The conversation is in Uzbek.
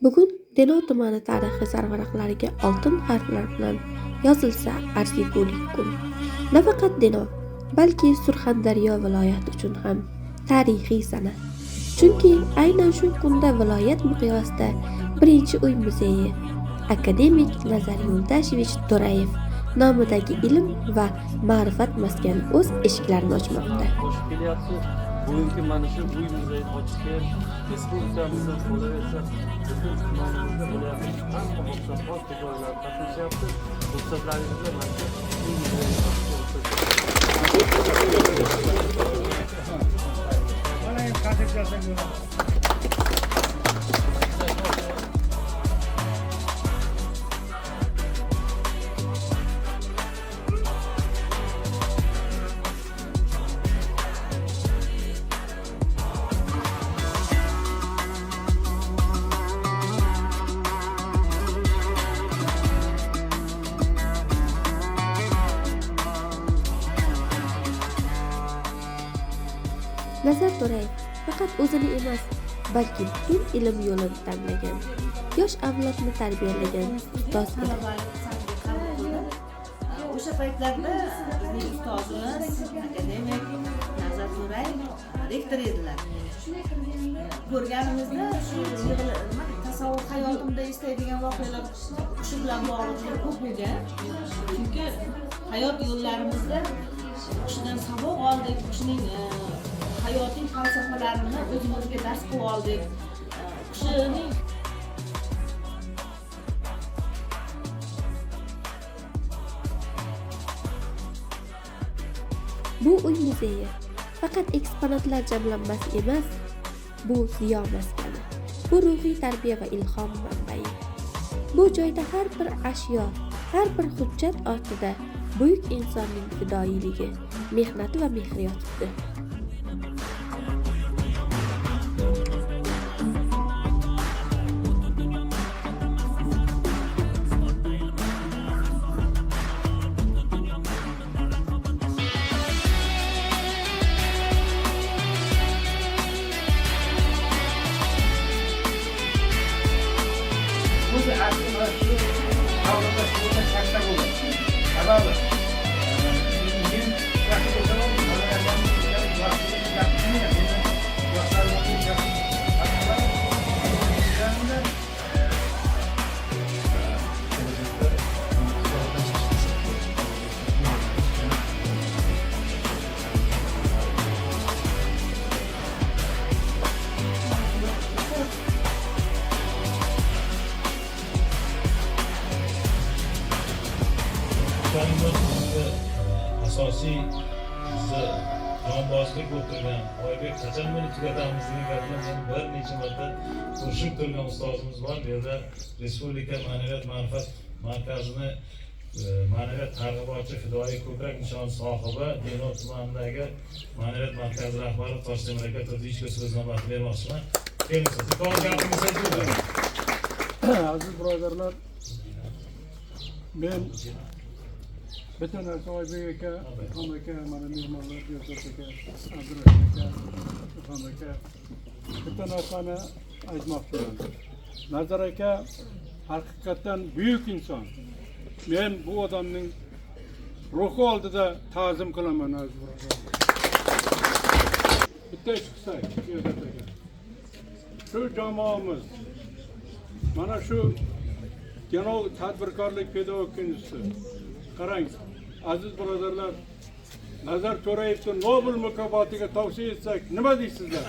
Bugun Denov tumani tarixi sarvaraqlariga oltin harflar bilan yozilsa arzigulik kun. Nafaqat Denov, balki Surxondaryo viloyati uchun ham tarixiy sana. Chunki aynan shu kunda viloyat miqyosida birinchi uy muzeyi akademik Nazar Yo'ldashevich To'rayev nomidagi ilm va ma'rifat maskani o'z eshiklarini ochmoqda. Qo'shib kelyapti. Bugungi mana shu uy muzeyini ochishga respublikamizda qolaversa butun tumanimizda bo'layotgan hamma oqsoqol fidoyilar qatnashyapti. Ruxsatlaringizda mana shu uy muzeyini ochishga ruxsat. Mana endi qancha bersak bo'ladi. Nazar To'rayev faqat o'zini emas, balki butun ilm yo'lini tanlagan, yosh avlodni tarbiyalagan ustoz edi. O'sha paytlarda bizning ustozimiz akademik Nazar To'rayev rektor edilar. Ko'rganimizda shu nima tasavvur hayotimda eslaydigan voqealar shu bilan bog'liq juda ko'p bo'lgan. Chunki hayot yo'llarimizda u kishidan saboq oldik, u kishining hayotiy falsafalarini o'zimizga dars qilib oldik. U kishining Bu uy muzeyi faqat eksponatlar jamlanmasi emas, bu ziyo maskani. Bu ruhiy tarbiya va ilhom manbai. Bu joyda har bir ashyo, har bir hujjat ortida buyuk insonning fidoyiligi, mehnati va mehri yotibdi. O'zi asli mana shu davlatda shug'ullan katta bo'lgan. Sababi men yaxshi bo'lsam ham Nazar akamni yoshligini yaxshi bilmayman. Meni yoshlarimni yaxshi bilganimda Kelajakda Bizda asosiy bizni jonbozlik bo'lib turgan Oybek qachon buni tugatamiz degan gaplar meni bir necha marta urishib turgan ustozimiz bor. Bu yerda Respublika ma'naviyat ma'rifat markazini ma'naviyat targ'ibotchi fidoyi ko'krak nishoni sohibi Denov tumanidagi ma'naviyat markazi rahbari Toshtemir aka Turdiyevichga so'z navbatini bermoqchiman. Keling, siz gapingizni ayting. Aziz birodarlar, men bitta narsa Oybek aka, Ilhom aka, mana mehmonlar Yusuf aka, Abdurashid aka, Ilhom aka, bitta narsani aytmoqchiman. Nazar aka haqiqatdan buyuk inson. Men bu odamning ruhi oldida ta'zim qilaman, aziz birodarlar. Bitta ish qilsak, Yusuf aka. Shu jamoamiz mana shu Denov tadbirkorlik pedagogik instituti. Qarang, aziz birodarlar, Nazar To'rayevni Nobel mukofotiga tavsiya etsak, nima deysizlar?